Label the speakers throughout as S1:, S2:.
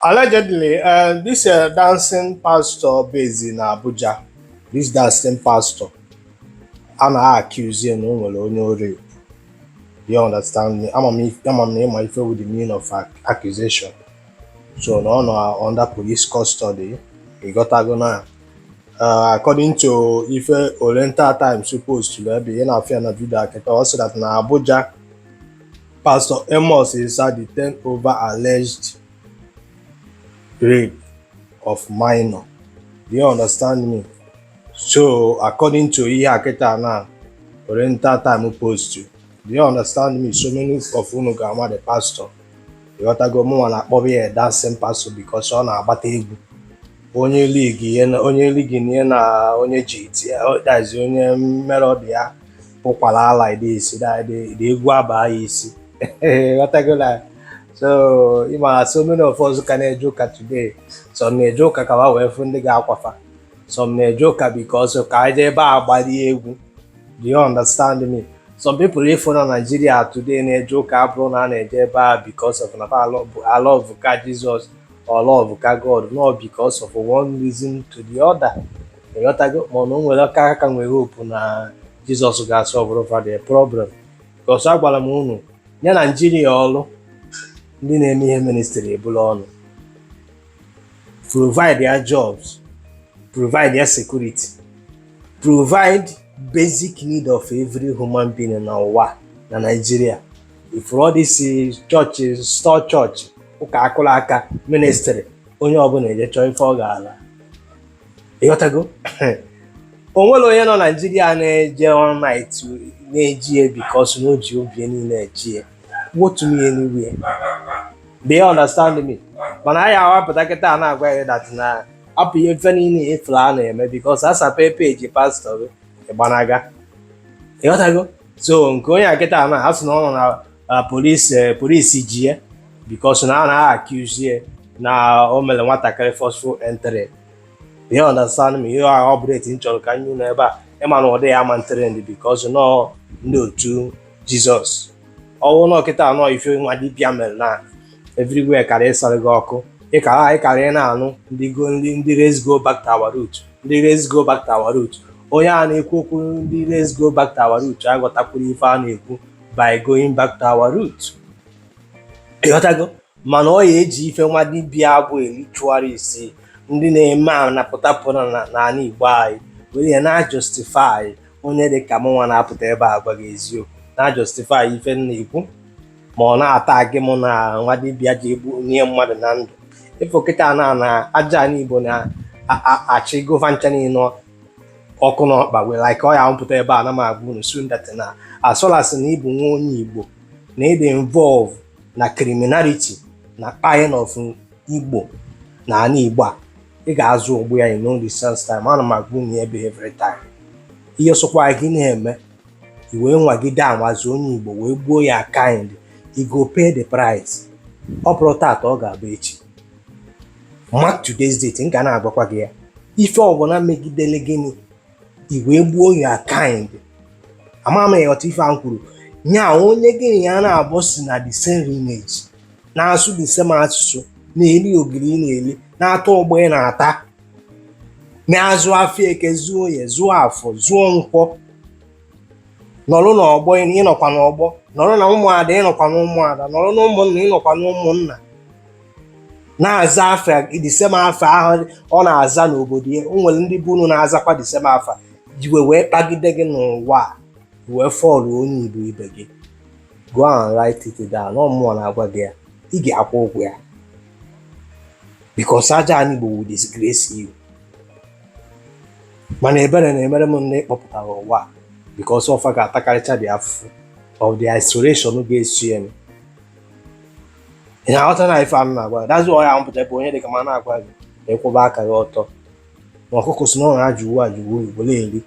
S1: Allegedly, this dancing pastor based in Abuja, this dancing pastor, a na-accuse ya na o nwere onye o rape. You understand me? Ama m na ịma ife with the meaning of accusation. So na ọ nọ under police custody. Ị ghọtago na? According to ife Oriental Times post ebe ị na-afụ ya na video akịta, ọ sị that na Abuja, Pastor Amos Isa detained over alleged rape of minor. Do you understand me? So according to ihe akịta na Oriental Time post, do you understand me? So many of unu ga-ama the pastor. Ịghọtago? Mụnwa na-akpọba ya dancing pastor because ọ na-agbata egwu. Onye league ihe na onye league na ihe na onye ji iti, that is, onye melody ya pụkwara like this, that the egwu abaa ya isi. Ịghọtago na? So ịma na so many of us ka na-eje ụka today, some na-eje ụka ka ha wee fụ ndị ga-akwafa, some na-eje ụka because ka anyị jee ebe a gbalie egwu. Do you understand me? Some people ifụ na Nigeria today na-eje ụka abụrụ na a na-eje ebe a because of na fa alove ka Jesus or love ka God, not because of one reason to the other. Ịghọtago? Mana o nwere aka aka nwere hope na Jesus ga-asolve fa the problem, because agwara m unu, nye Nigeria ọrụ ndị na-eme ihe ministry ebulu ọnụ, provide their jobs, provide their security, provide basic need of every human being n'ụwa na Nigeria. If all this church, store church, ụka akụrụ aka ministry, onye ọbụla eje chọọ ife ọ ga-ala. Ịghọtago? O nwere onye nọ Nigeria na-eje all night na-eji ya because na o ji obi ya niile eji ya wotu m anywhere. Do you understand me? Mana anyị awapụta kịta na-agwa ya that na apụ ihe mfe niile efere a na-eme because asape peji pastọ gị ịgbanaga. Ịghọtago? So nke onye a kịta na a sị na ọ nọ na polisi, polisi ji ya because na a na-accuse ya na o mere nwatakịrị forceful entry. You understand me? Ihe a update m chọrọ ka nye unu ebe a, ịma na ụdị ya ama trend because nọ ndị otu Jizọs ọwụ nọ kịta nọ ife nwa dibịa mere na everywhere kara ịsara gị ọkụ, ịkara ị na-anụ ndị go ndị "Let's go back to our root", ndị "Let's go back to our root". Onye a na-ekwu okwu ndị "Let's go back to our root" aghọtakwuru ife a na-ekwu by going back to our root. Ịghọtago? Mana ọ ya eji ife nwa dibịa bụ ritualist, ndị na-eme anapụta na n'ala Igbo anyị were ya na-justify onye dị ka mụnwa na-apụta ebe a gwa gị eziokwu, na-justify ife m na-ekwu, ma ọ na-ata gị mụ na nwa dibịa ji egbu nye mmadụ na ndụ. Ịfụ kịta na aja ala Igbo na-achị gova ncha niile ọkụ n'ọkpa wee like ọ ya mpụta ebe a na m agwa unu soon that na as well as na ịbụ nwa onye Igbo na ịdị involve na criminality na kpaying of Igbo na ala Igbo a, ị ga-azụ ụgbụ ya in no distance time. Ana m agwa unu ebe every time, ihe sọkwa gị na-eme i wee nwagide anwazi onye Igbo wee gbuo ya kind, you go pay the price. Ọ bụrụ taata, ọ ga-abụ echi. Mark today's date, m ga na-agwakwa gị ya. Ife ọbụla megidere gịnị i wee gbuo ya kind, ama m ịghọta ife ahụ kwuru nya, onye gịnị ya na-abụ si na the same lineage, na-asụ the same asụsụ, na-eri ogiri ị na-eri, na-ata ụgbọ ị na-ata, na-azụ afịa eke, zụọ oye, zụọ afọ, zụọ nkwọ, nọrọ n'ọgbọ, ịnọkwa n'ọgbọ, nọrọ na ụmụada, ịnọkwa na ụmụada, nọrọ na ụmụnna, ịnọkwa na ụmụnna, na-aza afa the same afa ahụ ọ na-aza n'obodo ya. O nwere ndị bụ unu na-azakwa the same afa ji wee kpagide gị n'ụwa a, wee fọlụ onye Igbo ibe gị. Go and write it down. Ọ mmụọ na-agwa gị ya, ị ga-akwụ ụgwọ ya because aja ala Igbo will disgrace you. Mana ebere na-emere m na ịkpọpụtara ụwa because ọfa ga-atakarịcha the afụfụ of the isolation ga-esu ya. Ị na-aghọta na ife anụ na-agwa gị? That's why ya mpụta ebe onye dị ka ma na-agwa gị na ịkwụba aka gị ọtọ, na ọkụkọ si na ọ na-ajụ uwe ajụ uwe were eri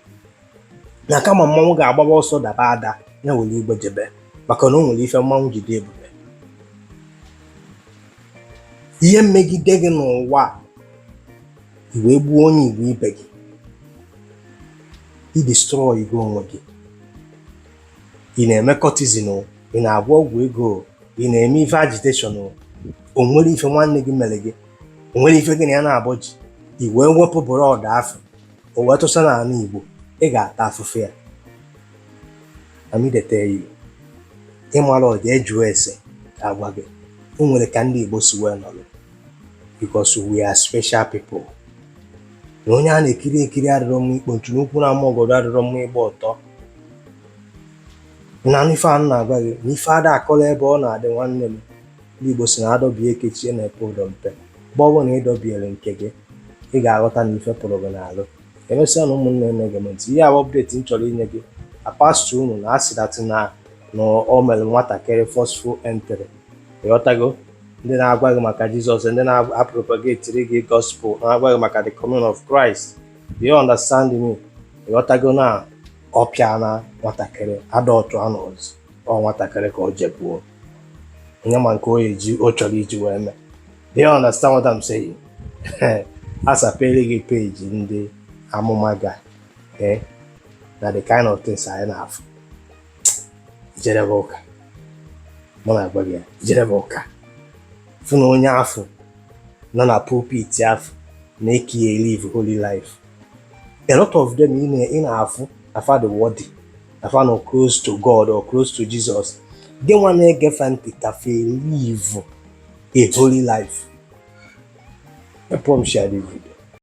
S1: na kama mmanwụ ga-agbaba ọsọ daba ada ya were igwe jebe, maka na o nwere ife mmanwụ jide ebube. Ihe mmegide gị n'ụwa a, i wee gbuo onye Igbo ibe gị, i destroy gị onwe gị. Ị na-eme cultism o, ị na-agwọ ọgwụ ego o, ị na-eme ife agitation o, o nwere ife nwanne gị mere gị. O nwere ife gị na ya na-abụ ji i wee wepụ blood afọ o wee tụsa n'ala Igbo, ị ga-ata afụfụ ya. Na me dey tell you, ịmara ọja ejụọ ese ka agwa gị. O nwere ka ndị Igbo si wee nọrọ because we are special people. Na onye a na-ekiri ekiri adịrọ mma ikpo ntu n'ukwu, na ama ọgọdọ adịrọ mma ịgba ọtọ. Na ife a na-agwa gị na ife ada akọrọ ebe ọ na-adị, nwanne m, ndị Igbo si na adọbie ekechie na-epe ụdọ mpe. Mgbe ọ bụla ị dọbiere nke gị, ị ga-aghọta na ife pụrụ gị n'alụ. Emesịa na ụmụnne na-ege m ntị, ihe a update m chọrọ inye gị. Apastọ unu na asị that na o mere nwatakịrị forceful entry, ịghọtago? Ndị na-agwa gị maka Jizọs, ndị na-apropagate gị gospel, na-agwa gị maka the coming of Christ, do you understand me? Ịghọtago na ọpịa na nwatakịrị adult anọzi ọ nwatakịrị ka o jebuo onye ma nke o eji o chọrọ iji wee mee. Do you understand what I'm saying? Asapere gị peji ndị amụma ga na the kind of things anyị na-afụ. Ijerebe ụka, mụ na-agwa gị ya, ijerebe ụka, fụ na onye afọ nọ na pulpit afọ na-eke ya live holy life. A lot of them ị na-afụ afa dị worthy, afa nọ close to God or close to Jesus. Gị nwa na-egefe ntị ka fe live a holy life. Help m share this video.